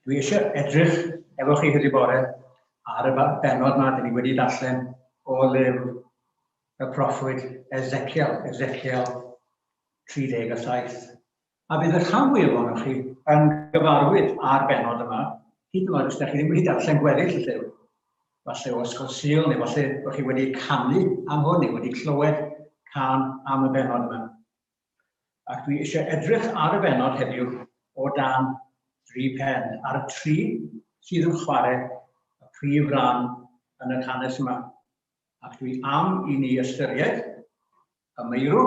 Dwi eisiau edrych efo chi heddiw bore ar y bennod yma dyn ni wedi darllen o lyfr y proffwyd Ezekiel, Ezekiel 37. A bydd y rhan fwyaf ohonoch chi yn gyfarwydd â'r bennod yma, hyd yn oed os ydych chi ddim wedi darllen gweddill y llyfr. Falle o Ysgol Sul, neu falle bod chi wedi canu am hwn, neu wedi clywed can am y bennod yma. Ac dwi eisiau edrych ar y bennod heddiw o dan dri phen, ar y tri sydd yn chwarae y prif ran yn yr hanes yma. Ac dwi am i ni ystyried y meirw,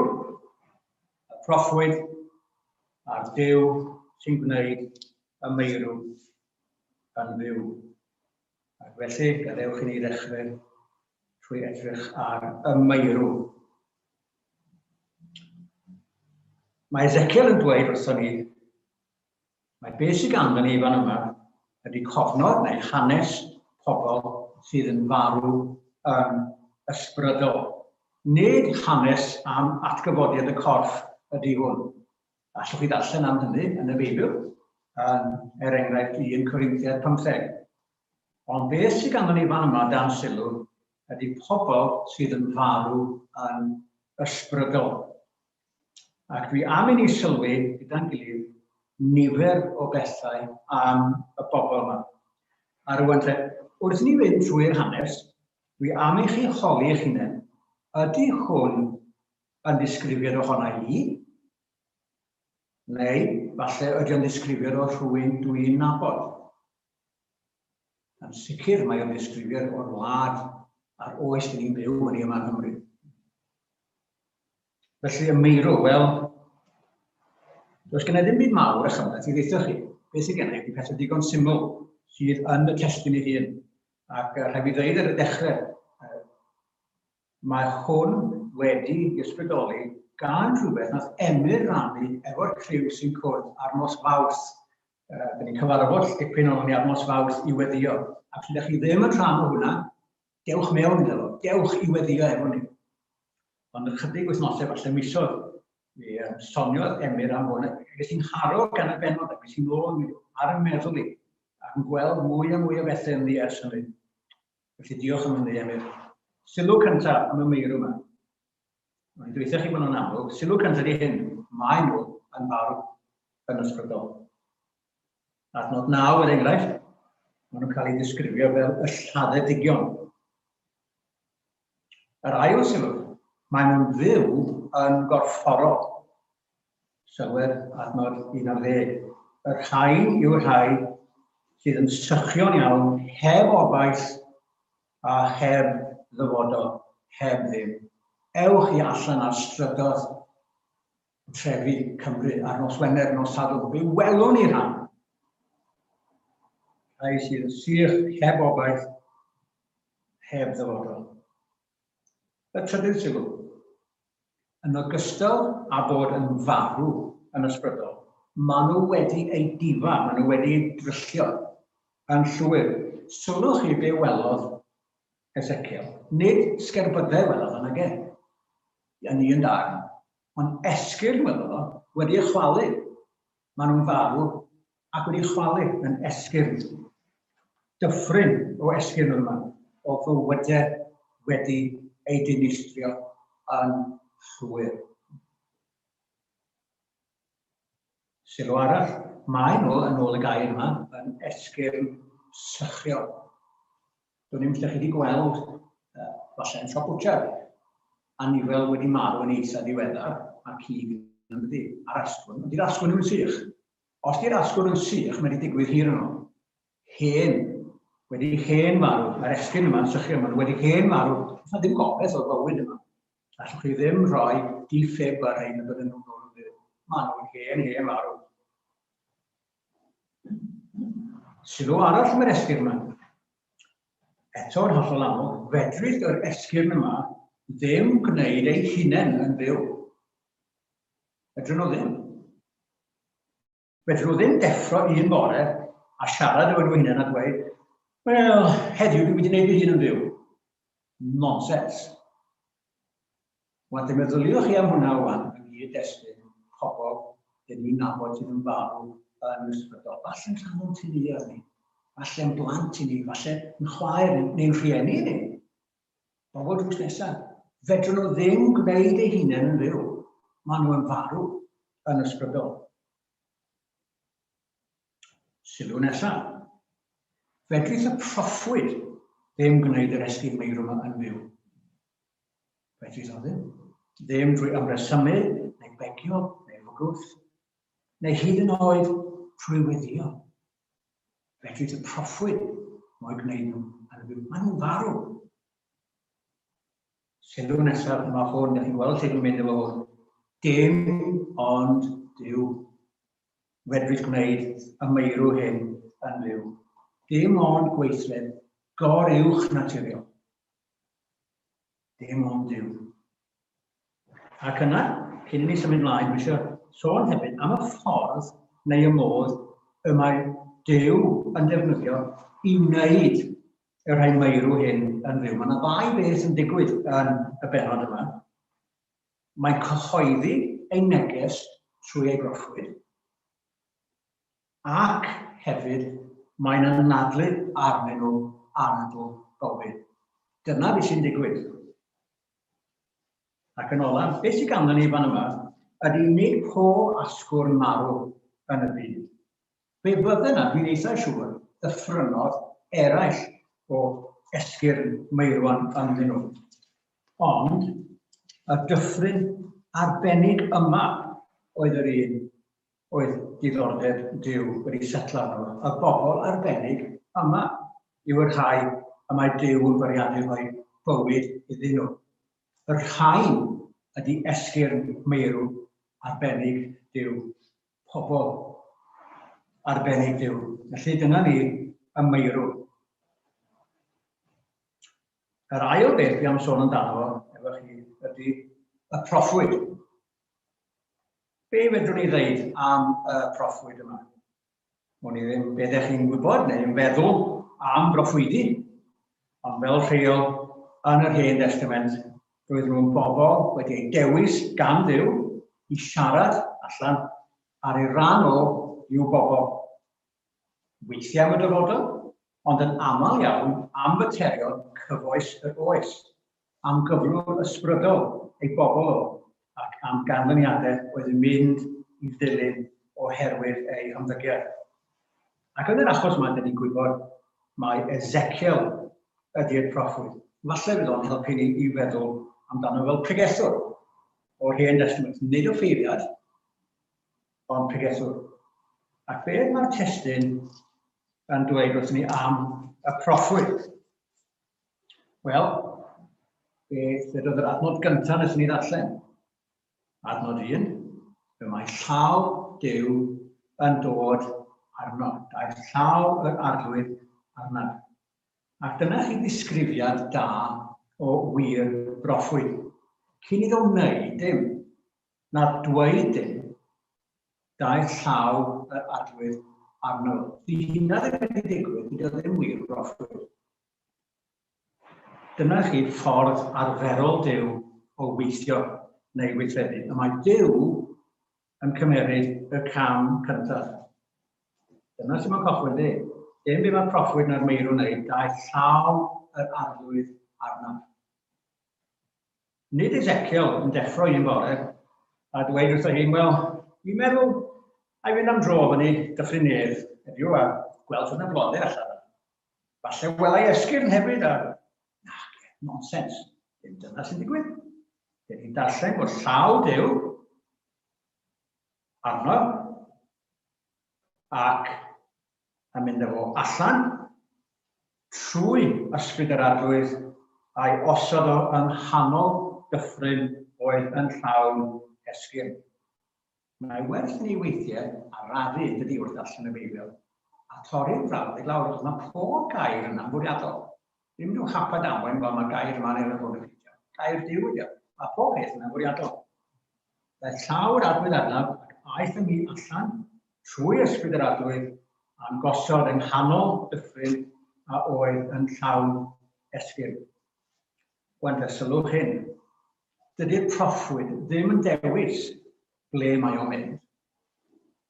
y proffwyd, a'r Duw sy'n gwneud y meirw yn fyw. Ac felly, gadewch i ni ddechrau trwy edrych ar y meirw. Mae Ezekiel yn dweud wrthon ni, mae beth sydd ganddo ni fan yma ydy cofnod neu hanes pobl sydd yn farw yn ysbrydol. Nid hanes am atgyfodiad y corff ydy hwn. Allwch chi ddarllen am hynny yn y Beibl, yn, er enghraifft 1 Corinthiaid 15. Ond beth sydd ganddo ni fan yma dan sylw ydy pobl sydd yn farw yn ysbrydol. Ac dwi am i ni sylwi gyda'n gilydd nifer o bethau am y bobl yma. A rwan te, wrth i ni fynd trwy'r hanes, dwi am i chi holi eich hunain, ydy hwn yn ddisgrifiad ohona i? Neu falle ydy o'n ddisgrifiad o rhywun dwi'n nabod? Yn sicr mae o'n ddisgrifiad o'r wlad a'r oes dyn ni'n byw yn ei yma yng Nghymru. Felly y meirw, wel, does gen i ddim byd mawr a chymhleth i ddeitha chi. Beth sydd gen i ydy pethau digon syml sydd yn y testun ei hun. Ac rhaid fi ddeud ar y dechrau, Mae hwn wedi ysbrydoli gan rhywbeth nath Emyr rannu efo'r criw sy'n cwrdd ar nos Fawrth. Uh, dyn ni'n cyfarfod dipyn o'n ni ar nos Fawrth i weddio. Ac os ydych chi ddim yn rhan o hwnna, dewch mewn iddo fo, dewch i weddio efo ni. Ond ychydig wythnosau, falle misoedd, mi um, soniodd Emyr am hwn, ges i'n haro gan y benod, ac ges i'n ôl ar y meddwl i, ac yn gweld mwy a mwy o bethau ynddi ers hynny. Felly diolch am hynny, Emyr. Sylw cyntaf am y meirw yma. Mae'n dweithio chi bod nhw'n amlwg. Sylw cyntaf di hyn, mae nhw yn farw yn ysbrydol. Adnod 9, er enghraifft, maen nhw'n cael eu disgrifio fel y lladdedigion. Yr ail sylw, maen nhw'n fyw yn gorfforol. Sylwer adnod 11. Y rhain yw'r rhai sydd yn sychio'n iawn heb obaith a heb ddyfodol, heb ddim. Ewch i allan ar strydoedd trefi Cymru ar nos Wener, nos Sadwrn. Fe welwn ni rhan. Rhai sydd yn sych heb obaith, heb ddyfodol. Y trydydd sylw. Yn ogystal â bod yn farw yn ysbrydol, maen nhw wedi eu difa, maen nhw wedi eu dryllio yn llwyr. Sylwch chi be welodd Ezekiel. Nid sgerbydau welodd o, nage, yn un darn, ond esgyrn welodd o, wedi eu chwalu. Maen nhw'n farw ac wedi chwalu yn esgyrn. Dyffryn o esgyrn oedd yma, o fywydau wedi eu dinistrio yn llwyr. Sylw arall, mae nhw, yn ôl y gair yma, yn esgyrn sychion. Do'n i'm os ydych chi wedi gweld, uh, falle yn siop bwtcher, anifel wedi marw yn eitha ddiweddar, a'r cig yn dydi, a'r asgwrn, ond di'r asgwrn ddim yn sych. Os di'r asgwrn yn sych, mae wedi digwydd hir yn ôl. Hen, wedi hen marw, mae'r esgyrn yma'n sychu, maen nhw wedi hen marw. Does na ddim gobaith o fywyd yma. Allwch chi ddim rhoi defib ar rhain y bydden nhw'n ôl yn fyw. Maen nhw'n hen, hen marw. Sylw arall am yr esgyrn yma. Eto'n hollol amlwg, fedrith yr esgyrn yma ddim gwneud ei hunain yn fyw. Fedrwn nhw ddim. Fedrwn nhw ddim deffro un bore a siarad efo nhw hunain a dweud, wel, heddiw dwi'n mynd i wneud fy hun yn fyw. Nonsens. Wel, te meddyliwch chi am hwnna wan yng nghyd-destun pobl dyn ni'n nabod sydd yn farw yn ysbrydol. Falle'n rhan o'n teuluoedd ni, falle'n blant i ni, falle'n chwaer neu'n rhieni ni. Bobl drws nesaf. Fedrwn nhw ddim gwneud eu hunain yn fyw. Maen nhw yn farw yn ysbrydol. Sylw nesaf. Fedrith y proffwyd ddim gwneud yr esgid meirw yma yn fyw. Fedrith o ddim. Ddim drwy ymresymu, neu begio, neu fygwth, neu hyd yn oed trwy weddio. Fedrith y proffwyd mo'i gwneud nhw yn fyw. Maen nhw'n farw. Sylw nesaf, mae hwn, ydych chi'n gweld lle dwi'n mynd efo hwn. Dim ond Duw fedrith gwneud y meirw hyn yn fyw. Dim ond gweithred gor-uwch naturiol. Dim ond Duw. Ac yna, cyn i ni symud mlaen, dwi eisiau sôn hefyd am y ffordd neu y modd y mae Duw yn defnyddio i wneud y rhai meirw hyn yn fyw. Mae yna ddau beth yn digwydd yn y bennod yma. Mae'n cyhoeddi ei neges trwy ei broffwyd, ac hefyd mae'n anadlu arnyn nhw anadl bywyd. Dyna beth sy'n digwydd. Ac yn olaf, beth sydd ganddo ni fan yma ydy nid pob asgwrn marw yn y byd. Fe fydde yna, dwi'n eitha siŵr, ddyffrynnodd eraill o esgyrn meirwon ynddyn nhw. Ond y dyffryn arbennig yma oedd yr un oedd diddordeb Duw wedi setlo arno fo. Y bobl arbennig yma yw'r rhai y mae Duw yn bwriadu rhoi bywyd iddyn nhw. Y rhain ydy esgyrn meirw arbennig Duw, pobl arbennig Duw. Felly dyna ni y meirw. Yr ail beth dwi am sôn amdano fo efo chi ydy y proffwyd. Be fedrwn ni ddeud am y proffwyd yma? Wn i ddim beth ydych chi'n gwybod neu'n feddwl am broffwydi, ond fel rheol yn yr Hen Destament, roedd nhw'n bobl wedi eu dewis gan Dduw i siarad allan ar ei ran o i'w bobl. Weithiau am y dyfodol, ond yn aml iawn am faterion cyfoes yr oes, am gyflwr ysbrydol ei bobl o ac am ganlyniadau oedd yn mynd i ddilyn oherwydd eu hymddygiad. Ac yn yr achos yma, dyn ni'n gwybod mai Ezekiel ydy'r proffwyd. Falle fydd o'n helpu ni i feddwl amdano fel pregethwr o'r Hen Destament, nid offeiriad, ond pregethwr. Ac beth mae'r testun yn dweud wrthyn ni am y proffwyd? Wel, beth ydodd yr adnod gyntaf nes ni ddarllen? Adnod 1, y mae llaw Duw yn dod arno. Daeth llaw yr arglwydd arnaf. Ac dyna chi ddisgrifiad da o wir broffwyd. Cyn iddo wneud dim, na dweud dim, daeth llaw yr arglwydd arno. Di hynna ddim wedi digwydd, dydy o ddim wir broffwyd. Dyna chi ffordd arferol Duw o weithio neu weithredu. Y mae Duw yn cymeryd y cam cyntaf. Dyna sy'n mae'n cychwyn di. Dim byd mae'r proffwyd na'r meirw'n wneud, daeth llaw yr arglwydd arnaf. Nid Ezekiel yn deffro un bore a dweud wrtho hi, wel, fi'n meddwl, a i fynd am dro fyny Dyffryn Nedd heddiw a gweld fod yna blodau allan. Falle wela i esgyrn hefyd a... Na, nonsens. Dim dyna sy'n digwydd. Dyn ni'n darllen bod llaw Duw arno ac yn mynd â fo allan trwy ysbryd yr arglwydd a'i osod o yng nghanol dyffryn oedd yn llawn esgyrn. Mae werth ni weithiau arafu, yn dydi, wrth ddarllen y Beibl, a torri'r frawddeg lawr, achos mae pob gair yna'n fwriadol. Ddim rhyw hap a damwain, wel mae gair yma neu hwn yn ffitio. Gair Duw ydi o. Mae pob peth yna'n fwriadol. Daeth llaw yr arglwydd arnaf ac aeth â mi allan trwy ysbryd yr arglwydd a'n gosod yng nghanol dyffryn a oedd yn llawn esgyrn. Wan te, sylwch hyn. Dydy'r proffwyd ddim yn dewis ble mae o'n mynd.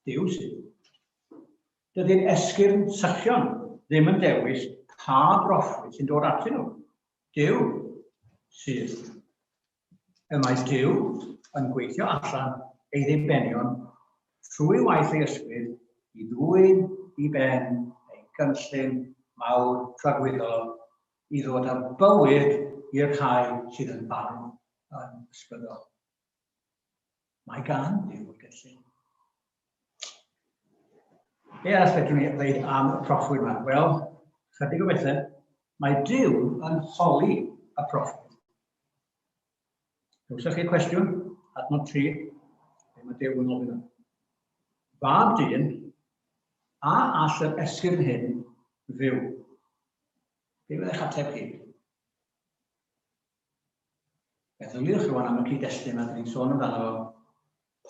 Duw sydd. Dydy'r esgyrn sychion ddim yn dewis pa broffwyd sy'n dod atyn nhw. Duw sydd. Y mae Duw yn gweithio allan ei ddibenion trwy waith ei ysbryd i ddwyn i ben ei gynllun mawr tragwyddol i ddod â bywyd i'r rhai sydd yn farw yn ysbrydol. Mae gan Dduw gynllun. Be arall fedrwn ni ddweud am y proffwyd yma? Wel, chydig o bethau. Mae Duw yn holi y proffwyd. Glywsoch chi'r cwestiwn? Adnod 3. Be mae Duw yn ofyn yma? Fab dyn, a all yr esgyrn hyn fyw? Be fydd eich ateb chi? Meddyliwch rwan am y cyd-destun yma, dyn ni'n sôn amdano fo,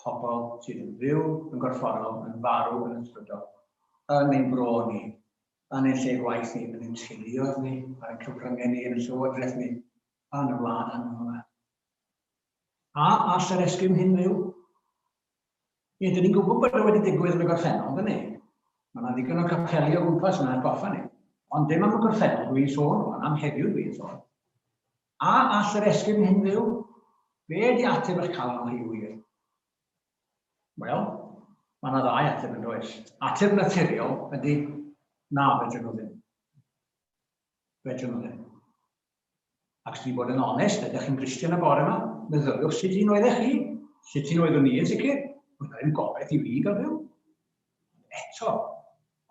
pobl sydd yn fyw yn gorfforol, yn farw yn ysbrydol, yn ein bro ni, yn ein lle gwaith ni, yn ein teuluoedd ni, ar ein cyfryngau ni, yn y llywodraeth ni, yn y wlad anwyl yma. A all yr esgyrn hyn fyw? Ie, dyn ni'n gwybod bod e wedi digwydd yn y gorffennol, dyn ni? Mae yna ddigon o capeli o gwmpas yna atgoffa ni. Ond dim am y gorffennol dwi'n sôn rwan, am heddiw dwi'n sôn. A all yr esgyrn hyn fyw? Be ydy ateb eich calon chi wir? Wel, mae yna ddau ateb yn does. Ateb naturiol ydy na, fedrwn nhw ddim. Fedrwn nhw ddim. Ac os dwi'n bod yn onest, ydych chi'n Gristion y bore yma, meddyliwch sut un oeddech chi, sut un oeddwn i yn sicr, oedd ddim gobaith i fi gael byw. Eto,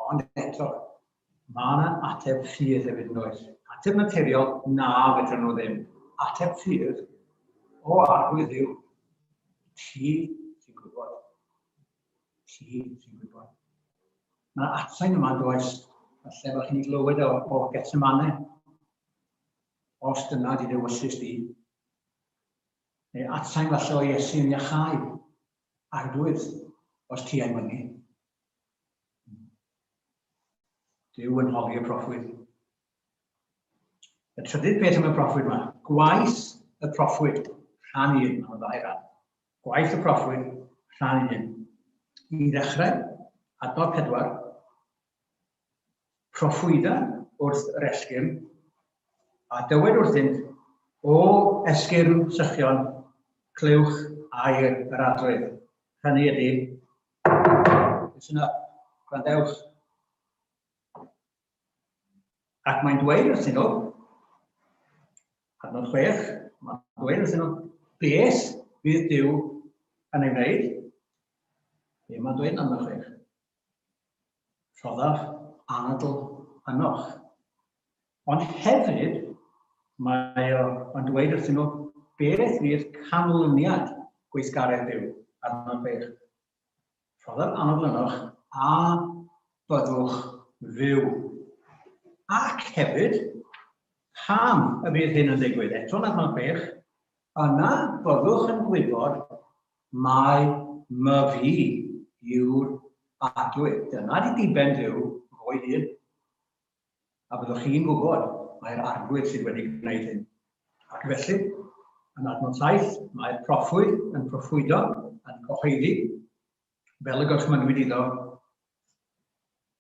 ond eto, mae yna ateb ffydd hefyd yn oes. Ateb naturiol, na fedrwn nhw ddim. Ateb ffydd, o arglwydd Dduw, ti sy'n gwybod. Ti sy'n gwybod. Mae yna atsain yma yn does, falle bod chi'n ei glywed o, o Getsemane. Os dyna di ddewyllys di. Neu atsain falle o Iesu yn iachau. Arglwydd, os ti a'i mynnu. Duw yn holi y proffwyd. Y trydydd peth am y proffwyd yma, gwaith y proffwyd, rhan un, mae'n ddau ran. Gwaith y proffwyd, rhan un. I ddechrau, adnod 4, proffwyda wrth yr esgyrn, a dywed wrthynt, O esgyrn sychion, clywch air yr arglwydd. Hynny ydy, listen up, gwrandewch. Ac mae'n dweud wrthyn nhw, adnod 6, mae'n dweud wrthyn nhw, beth fydd Duw yn ei wneud? Be mae'n dweud yn adnod 6? Rhoddaf anadl ynoch. Ond hefyd, mae o'n dweud wrthyn nhw beth fydd canlyniad gweithgaredd Duw, adnod 6. Rhoddaf anadl ynoch a byddwch fyw. Ac hefyd, pam y bydd hyn yn digwydd? Eto yn adnod 6, yna byddwch yn gwybod mai myfi yw'r Arglwydd. Dyna di diben Duw fo'i hun. A byddwch chi'n gwybod mai'r Arglwydd sydd wedi gwneud hyn. Ac felly, yn adnod 7, mae'r proffwyd yn proffwydo, yn cyhoeddi, fel y gorchmynnwyd iddo,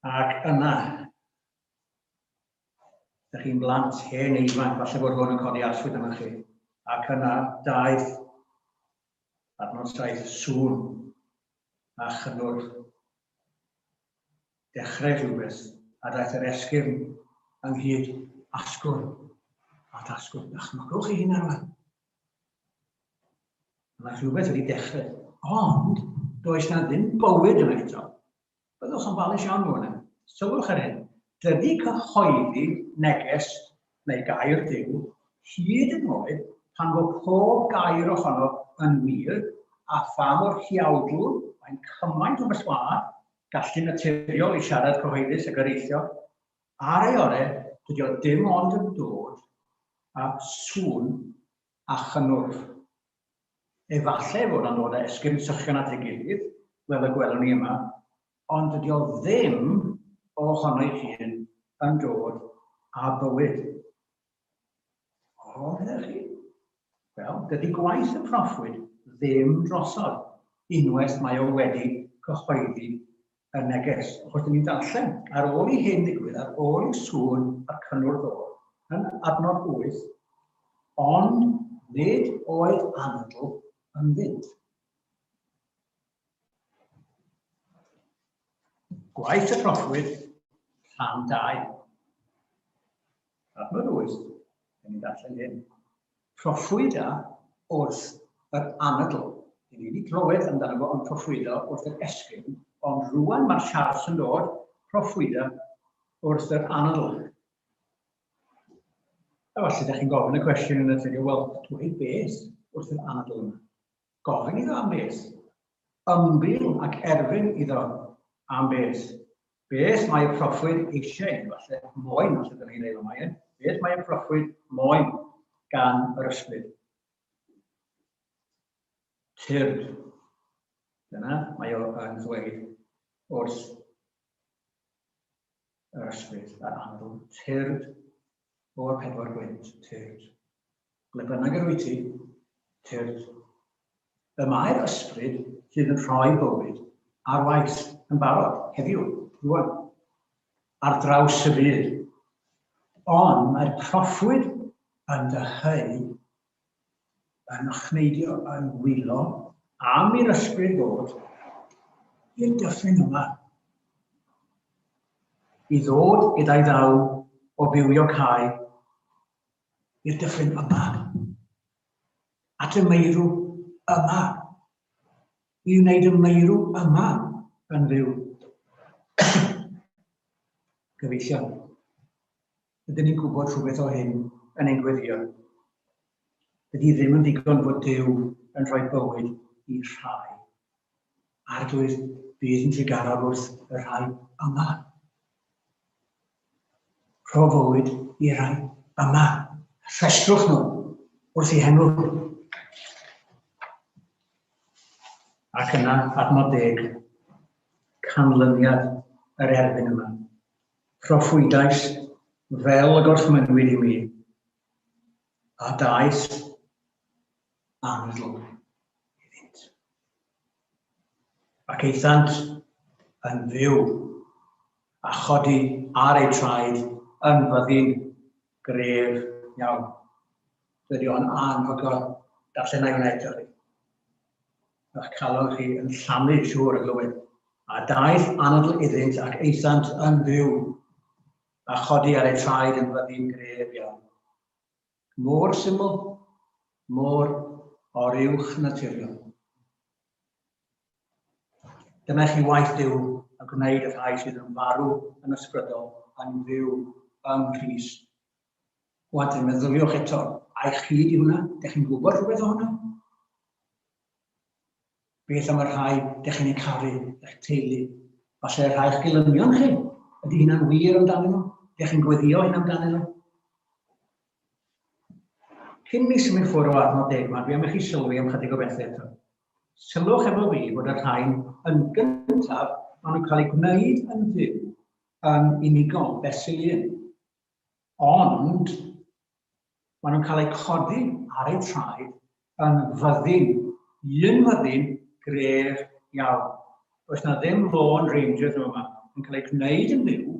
ac yna, ydych chi'n blant hen neu ifanc, falle bod hwn yn codi arswyd yma chi, ac yna daeth adnod 7 sŵn a chynnwrf dechrau rhywbeth, a daeth yr esgyrn ynghyd asgwrn at asgwrn. Dychmygwch chi hynna rwan. Mae rhywbeth wedi dechrau. Ond, does na ddim bywyd yna eto. Byddwch yn falus iawn o hwnna. Sylwch ar hyn. Dydy cyhoeddi neges neu gair Duw, hyd yn oed pan fo pob gair ohono yn wir, a pha mor huawdl, mae'n cymaint o berswâd, gallu naturiol i siarad cyhoeddus ac areithio, ar ei orau, dydy o dim ond yn dod â sŵn a chynnwrf. Efallai fod o'n dod â esgyrn sychion at ei gilydd, fel y gwelwn ni yma, ond dydy o ddim ohono'i hun yn dod â bywyd. O, meddech chi? Wel, dydy gwaith y proffwyd ddim drosodd unwaith mae o wedi cyhoeddi y neges. Achos dyn ni'n darllen, ar ôl i hyn ddigwydd, ar ôl i sŵn a'r cynnwrf ddod, yn adnod 8, ond nid oedd anadl ynddynt. Gwaith y proffwyd, rhan 2. Adnod 8, dyn ni'n darllen hyn. Proffwyda wrth yr anadl. Dyn ni wedi clywed amdano fo yn proffwydo wrth yr esgyrn, ond rwan mae'r siars yn dod, proffwyda wrth yr anadl. A falle ydych chi'n gofyn y cwestiwn yn y lle, wel, dweud beth wrth yr anadl yma? Gofyn iddo am beth? Ymbil ac erfyn iddo am beth? Beth mae y proffwyd eisiau, falle moyn, falle dyna ni'n ei mae e. Beth mae y proffwyd moyn gan yr ysbryd? Tyrd. Dyna mae o yn ddweud wrth yr ysbryd a'r anadl. Tyrd o'r pedwar gwynt, tyrd. Ble bynnag yr wyt ti, tyrd. Y mae'r ysbryd sydd yn rhoi bywyd ar waith yn barod, heddiw, rwan, ar draws y byd. Ond mae'r proffwyd yn dyheu, yn ochneidio, yn wylo am i'r ysbryd ddod i'r dyffryn yma. I ddod gyda'i ddawn o fywio cae i'r dyffryn yma, at y meirw yma, i wneud y meirw yma yn fyw. Gyfeillion, ydyn ni'n gwybod rhywbeth o hyn yn ein gweddio? Dydy ddim yn ddigon fod Duw yn rhoi bywyd i rhai. Arglwydd, bydd yn trugarog wrth y rhai yma. Rho fywyd i'r rhai yma. Rhestrwch nhw wrth eu henw. Ac yna, adnod deg, canlyniad yr erfyn yma. Proffwydais fel y gorchmynnwyd i mi, a daeth anadl iddynt. Ac aethant yn fyw a chodi ar eu traed yn fyddin gref iawn. Dydy o'n anhygoel. Darllen hwnna eto chi. A'ch calon chi yn llamu siŵr y glywed. A daeth anadl iddynt ac aethant yn fyw a chodi ar eu traed yn fyddin gref iawn. Mor syml, mor oruwch naturiol. Dyma chi waith Duw a gwneud y rhai sydd yn farw yn ysbrydol yn fyw yng Nghrist. Wan te, meddyliwch eto, ai chi di hwnna? Dych chi'n gwybod rhywbeth o hwnna? Beth am y rhai dych chi'n eu caru, eich teulu? Falle rhai eich gelynion chi? Ydy hynna'n wir amdanyn nhw? Dych chi'n gweddio hyn amdanyn nhw? Cyn mi symud ffwrdd o adnod deg yma, dwi am i chi sylwi am chydig o bethau eto. Sylwch efo fi fod y rhain yn gyntaf, maen nhw'n cael eu gwneud yn fyw yn unigol, fesul un. Ond, maen nhw'n cael eu codi ar eu traed yn fyddin, un fyddin gref iawn. Does na ddim Lone Rangers yma yn cael eu gwneud yn fyw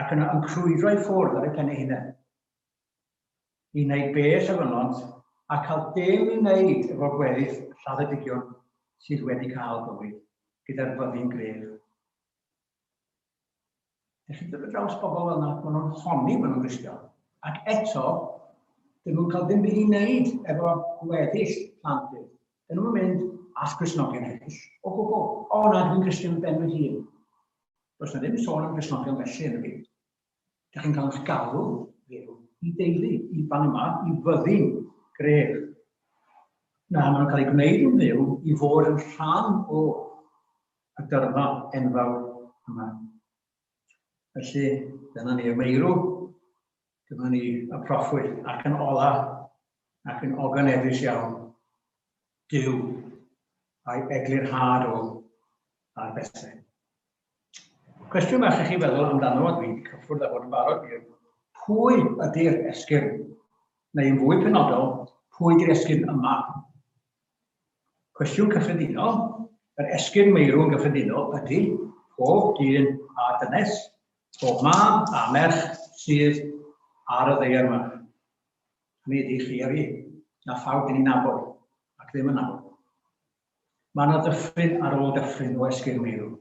ac yna yn crwydro i ffwrdd ar eu pen eu hunain i wneud beth a fynnont a cael dim i wneud efo gweddill lladdedigion sydd wedi cael bywyd gyda'r fyddin gref. Dych chi'n dod ar draws bobl fel yna, maen nhw'n honni bod nhw'n Gristion, ac eto, dyn nhw'n cael dim byd i wneud efo gweddill plant Duw. Dyn nhw'n mynd at Gristnogion eraill o gwbl. O na, dwi'n Gristion ben fy hun. Does na ddim sôn am Gristnogion felly yn y byd. Dych chi'n cael eich galw fyw i deulu, i fan yma, i fyddin gref. Na, maen nhw'n cael eu gwneud yn fyw i fod yn rhan o y dyrfa enfawr yma. Felly, dyna ni y meirw, dyma ni y proffwyd, ac yn ola, ac yn ogoneddus iawn, Duw a'i eglurhad o ar bethau. Cwestiwn bach i chi feddwl amdano, a dwi wedi cyffwrdd â hwn yn barod, yw pwy ydy'r esgyrn? Neu yn fwy penodol, pwy ydy'r esgyrn yma? Cwestiwn cyffredinol, yr esgyrn meirw yn gyffredinol ydy, pob dyn a dynes, pob mab a merch sydd ar y ddaear yma. Hynny ydy chi a fi, na phawb dyn ni'n nabod, ac ddim yn nabod. Mae yna ddyffryn ar ôl dyffryn o esgyrn meirw.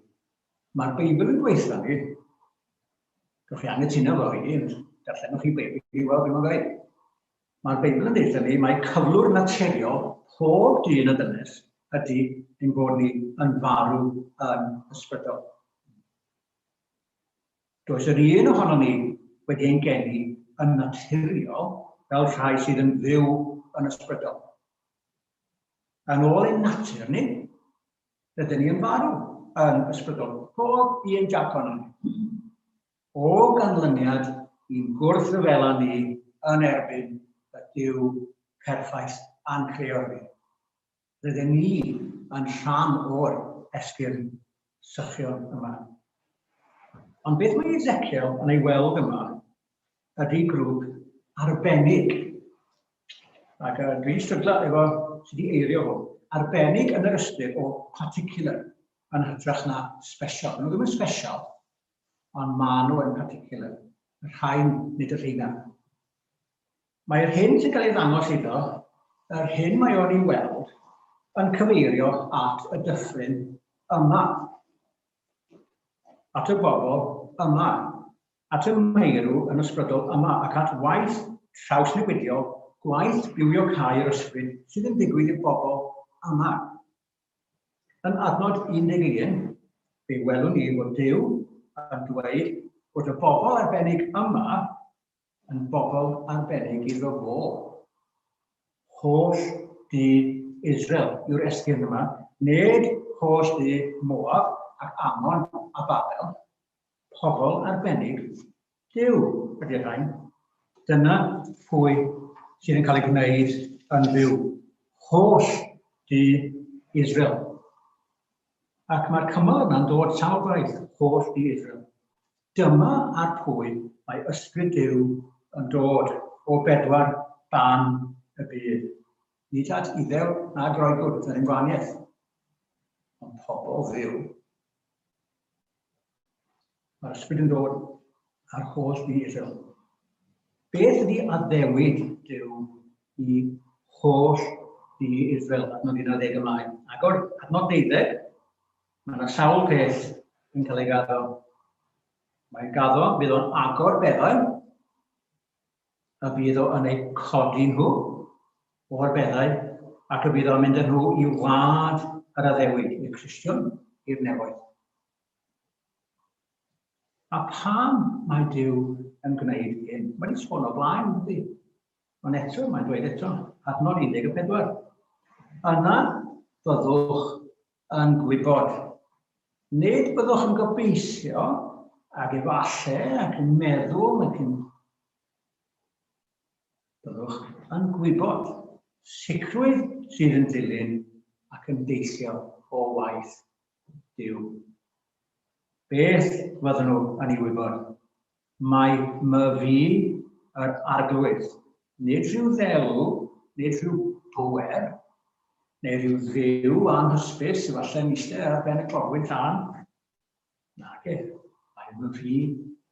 Mae'r Beibl yn gweithio ni. Gewch chi anghytuno efo fi, ond darllenwch chi Beibl i weld beth mae'n dweud. Mae'r Beibl yn deutha ni mai cyflwr naturiol pob dyn a dynes ydy ein bod ni yn farw yn ysbrydol. Does yr un ohonon ni wedi ein geni yn naturiol fel rhai sydd yn fyw yn ysbrydol. Yn ôl ein natur ni, rydyn ni yn farw yn ysbrydol. Pob un jac ohonon ni. O ganlyniad i'n gwrthryfela ni yn erbyn y Duw perffaith a'n creodd ni. Rydyn ni yn rhan o'r esgyrn sychion yma. Ond beth mae Ezekiel yn ei weld yma ydy grŵp arbennig. Ac dwi'n stryglo efo sut i eirio hwn. Arbennig yn yr ystyr o particular yn hytrach na special. Maen nhw ddim yn special, ond maen nhw yn particular. Y rhain, nid y rheina. Mae'r hyn sy'n cael ei ddangos iddo, yr hyn mae o'n ei weld, yn cyfeirio at y dyffryn yma. At y bobl yma. At y meirw yn ysbrydol yma ac at waith trawsnewidiol, gwaith bywiocáu yr ysbryd sydd yn digwydd i'r bobl yma. Yn adnod 11, fe welwn ni fod Duw yn dweud bod y bobl arbennig yma yn bobl arbennig iddo fo. Holl dŷ Israel yw'r esgyrn yma, nid holl dŷ Moab ac Ammon a Babel. Pobl arbennig Duw ydy'r rhain. Dyna pwy sydd yn cael ei gwneud yn fyw. Holl dŷ Israel. Ac mae'r cymal yna'n dod sawl gwaith, holl dŷ Israel. Dyma ar pwy mae ysbryd Duw yn dod o bedwar ban y byd. Nid at Iddew na Groegwr, dyna ddim gwahaniaeth. Ond pobl Dduw. Mae'r ysbryd yn dod ar holl dŷ Israel. Beth ydy addewid Duw i holl dŷ Israel? Adnod 11 ymlaen. Agor adnod 12, mae yna sawl peth yn cael ei gaddo. Mae'n gaddo, bydd o'n agor beddau, a bydd o yn eu codi nhw o'r beddau, ac y bydd o'n mynd â nhw i wlad yr addewid, i'r Cristion, i'r nefoedd. A pam mae Duw yn gwneud hyn? Mae wedi sôn o blaen, ydy. Ond eto, mae'n dweud eto, adnod 14. Yna byddwch yn gwybod. Nid byddwch yn gobeithio ac efallai ac yn meddwl ac yn... Byddwch yn gwybod sicrwydd sydd yn dilyn ac yn deillio o waith Duw. Beth fydden nhw yn ei wybod? Mai myfi yr Arglwydd, nid rhyw ddelw, nid rhyw bŵer, neu rhyw dduw anhysbys, efallai yn eistedd ar ben y clogwyn tân. Nage, mai myfi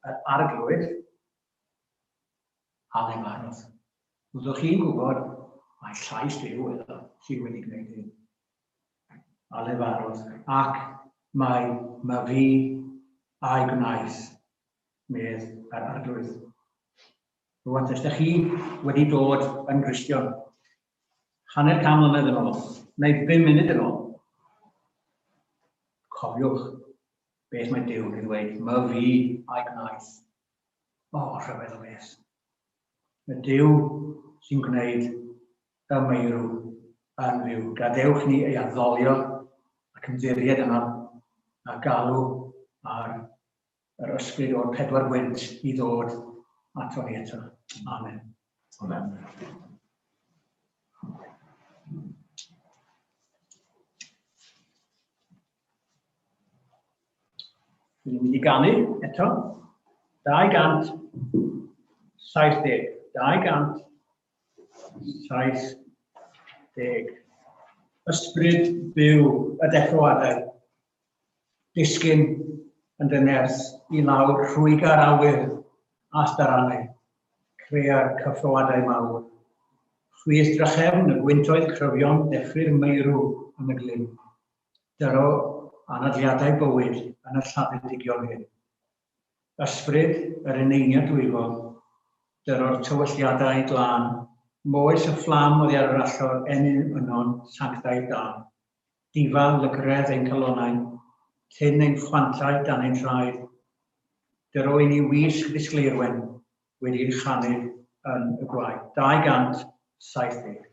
yr Arglwydd a lefarodd. Fyddwch chi'n gwybod mai llais Duw oedd o sydd wedi gwneud hyn. A lefarodd, ac mai myfi a'i gwnaeth, medd yr Arglwydd. Rwan, os ydych chi wedi dod yn Gristion, hanner can mlynedd yn ôl, neu bum munud yn ôl, cofiwch beth mae Duw yn ei ddweud, myfi a'i gwnaeth. O, rhyfedd o beth. Y Duw sy'n gwneud y meirw yn fyw. Gadewch ni ei addolio ac ymddiried yno a galw ar yr ysbryd o'r pedwar gwynt i ddod ato ni eto. Amen. Amen. Dwi'n mynd i ganu eto. 270. 270. Ysbryd byw y deffroadau. Disgyn yn dy nerth i lawr rhwyga'r awyr a'th daranau, crea'r cyffroadau mawr. Chwith drachefn y gwyntoedd cryfion ddeffry'r meirw yn y glyn. Dyro anadliadau bywyd yn y lladdedigion hyn. Ysbryd yr eneiniad dwyfol, dyro'r tywylliadau glân, moes y fflam oddi ar yr allor ennyn yno'n sanctaidd dân. Difa lygredd ein calonnau, tyn ein chwantau dan ein traed. Dyro i ni wisg ddisgleirwen wedi'i chanu yn y gwaed. 270.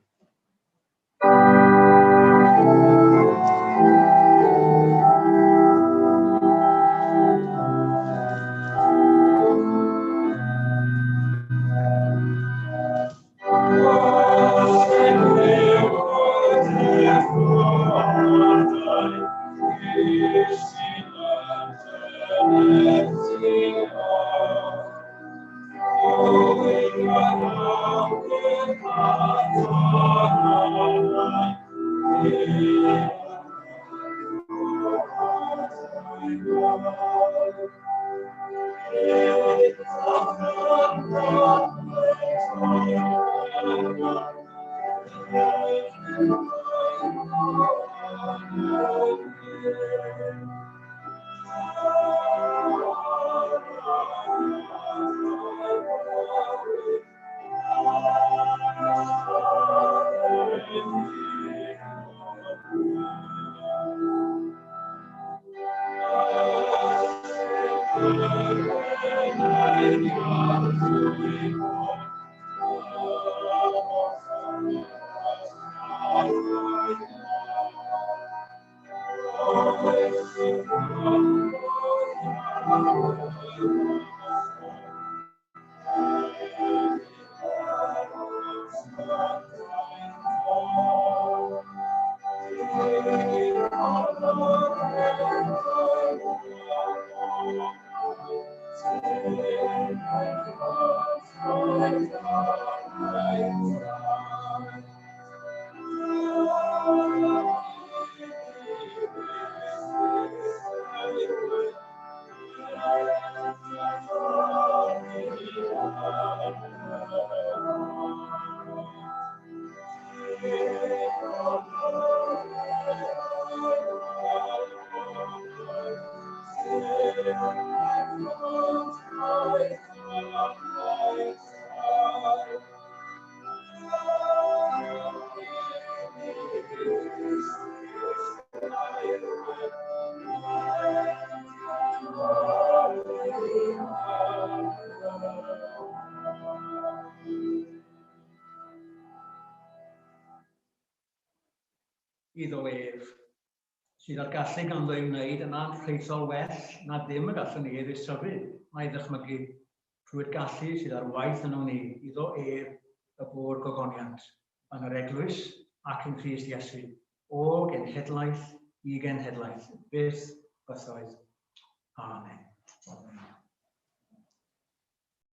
Iddo ef, sydd â'r gallu ganddo i wneud yn anrhaethol well na dim y gallwn ni ei ddiystyru na'i ddychmygu, trwy'r gallu sydd ar waith ynom ni, iddo ef y bo'r gogoniant, yn yr eglwys ac yng Nghrist Iesu, o genhedlaeth i genhedlaeth, byth bythoedd. Amen.